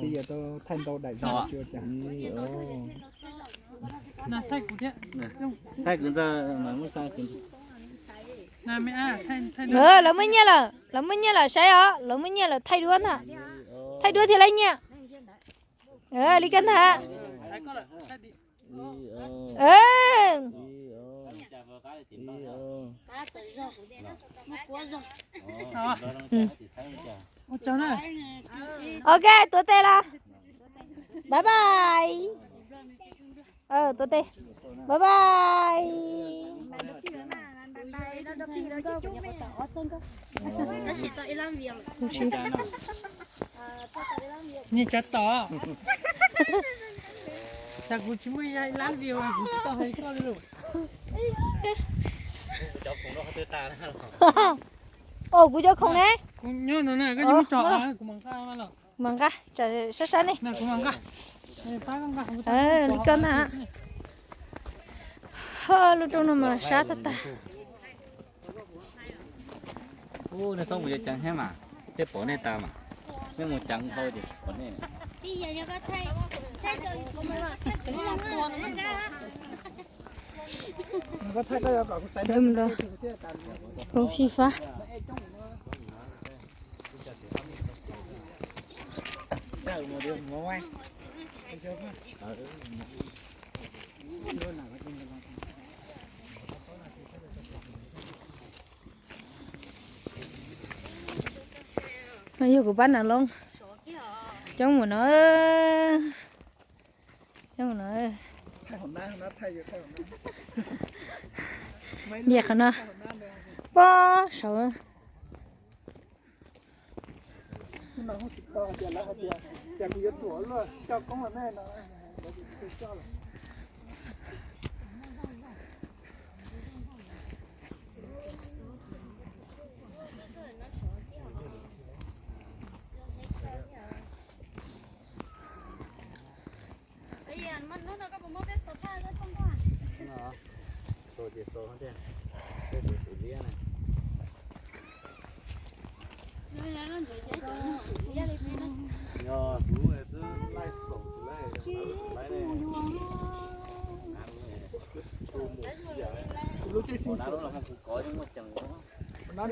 tij yog tau thaij ntau daim zog tsis ua cas. Thaij kuv ntxawg mas muab xa kuv ntxawg. Lawv muaj nyiaj lawm, lawv muaj nyiaj lawm saib os, lawv muaj nyiaj lawm thaij duab ntag. Thaij duab thiaj laib nyiaj. Li koj ntag. Ok, tuav tes los. Bye bye. Tuav tes. Bye bye. Nyiaj tsav tom. Cas kuv tsis muaj ib lab view kuv tsis tau hais koj li lawm. Os, kuv cov khoom ne. Kuv nyob no na, koj tsis muab tso, kuv mam nqa los. Kuv mam nqa, tsam sab sab ne. Li koj ntag. Ho lub roob no mas sab tag tag. Nej txhob mus yuav ceev thiab mas, tej pom nej tas mas, nej mus ceev dhau ces pom nej. Phoo xi fab. No yog kuv pab nas loob. Coob mus no. Coob no. Niam qhov no. Pob saud.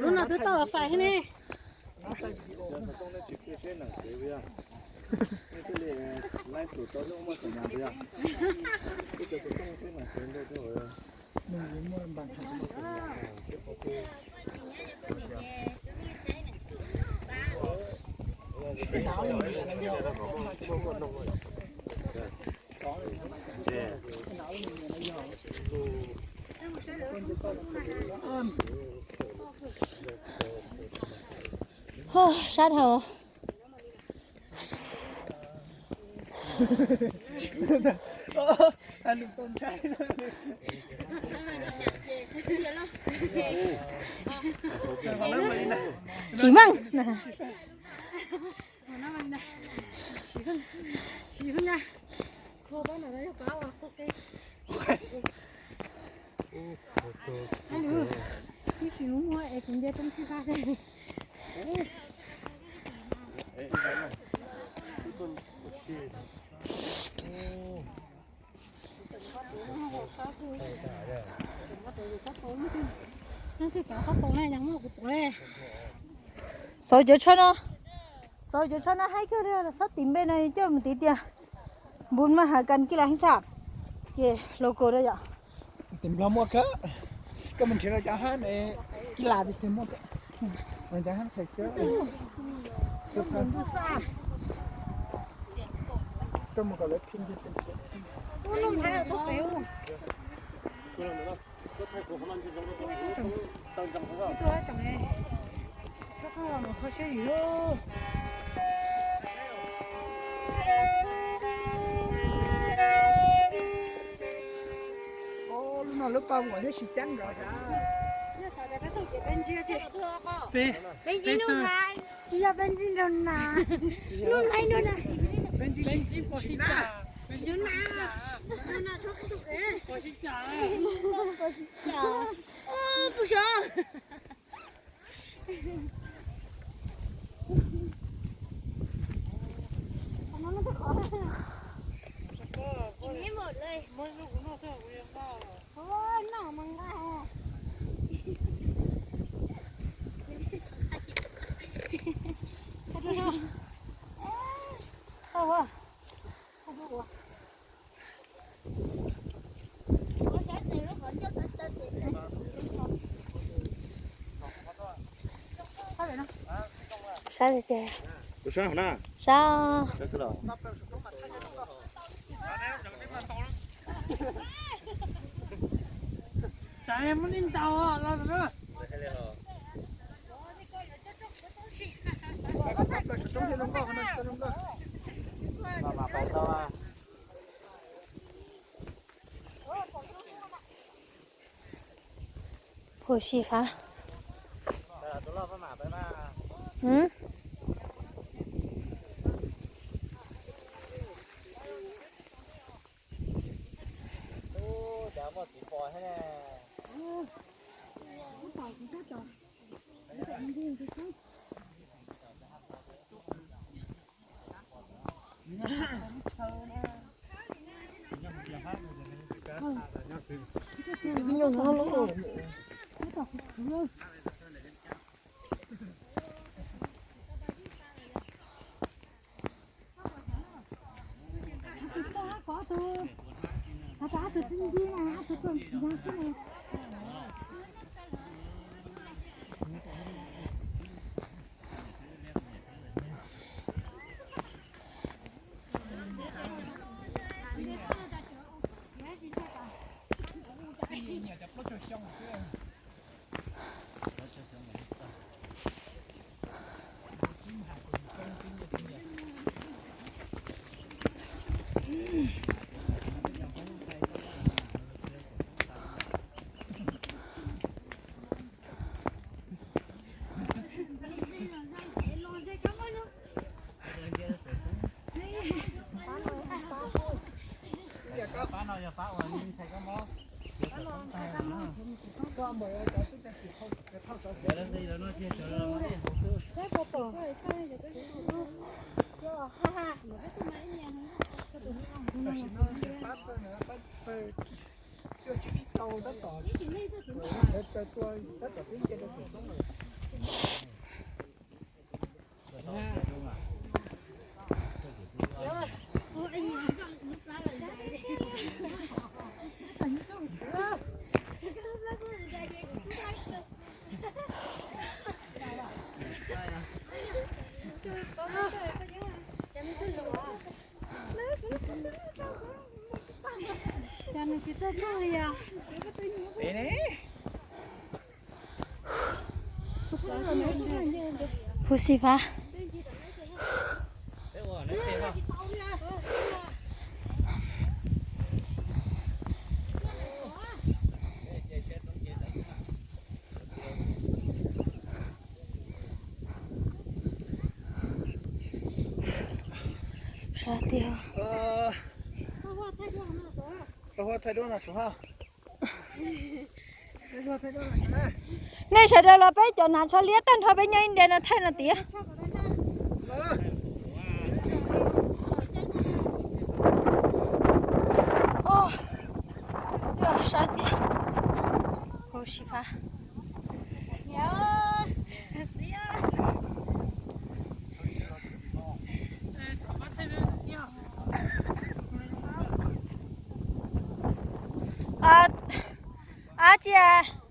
Lub no twb tau fais ne. Sab dhau. Tsis meej. Xauv cov tsho no, xauv cov tsho no haib kawg li, xob tim npe no coj mus tiv tiag. Npun mas has kan kij las heev tshaj. Ces local da yom. Tim Nplog muaj kawg. Koj mus nrhiav rau cov hab, kij las tiag tiag muaj kawg. Cov hab qhais siab. Koj mus kom lawv phim tiag tiag. Lub no lub paj vuam thiab sib cab nrov. Peb, peb tsis yog peb ntsib nrog nas, lub laib nrog nas, peb ntsib peb ntsib pos sib cam, peb ntsib pos sib cam, pos sib cam, pos sib cam, pos sib cam. Pus sov. Sab tiag tiag. Kuv sab hauv na. Sab. Sab los. Tsam muab li ntaus los. Phuam xim fav. Huv si fav. Tiag. Nej sawv daws los peb cov hnav tsho liab tag nrho peb nyob ib ntias no thaij no tiag. Sab tiag. Hauv xyiv fab. Ab tsi a.